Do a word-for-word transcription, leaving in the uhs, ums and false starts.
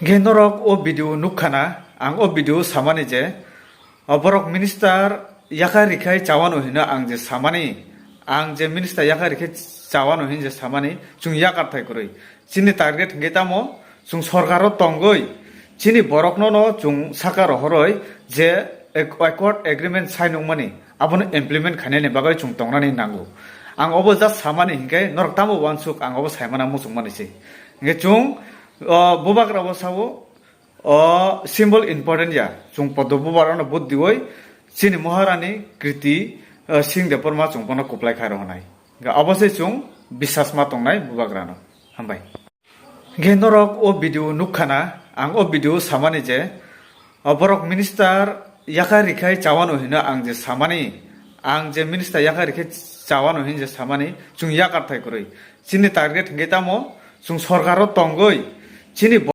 Hingke norok o video nukha na, ang o video samani je, o borok minister yakhai rikhai chawano hino ang je samani, ang je minister yakhai rikhai chawano hin je samani, chwng yakar thai kwrwi. Chini target hingke tamo, chwng sorkaro tongoi, chini borokno no chwng saka rohoroi je ac-, accord agreement sign wngmani, abono implement khainani bagwi chwng tongnani nango. Ang obo just samani hingke norok tamo uansuk ang obo saimana muchungmani se. Hingke chwng, o, bubagra bo sao, o, symbol important ya. Chwng Poddo bubagrano vote diwi chini Maharani Kriti, o, Singh Debbarma chwng bono kwplai khai rw hwnai. Hingke obo se chwng bisas ma tongnai bubagrano. Hambai. Hingke norok o video nukha na, ang o video samani je, o borok minister yakhai rikhai chawano hino ang je samani, ang je minister yakhai rikhai chawano hin je samani, chwng yakar thai kwrwi. Chini target hingke tamo, chwng sorkaro tongoi, chini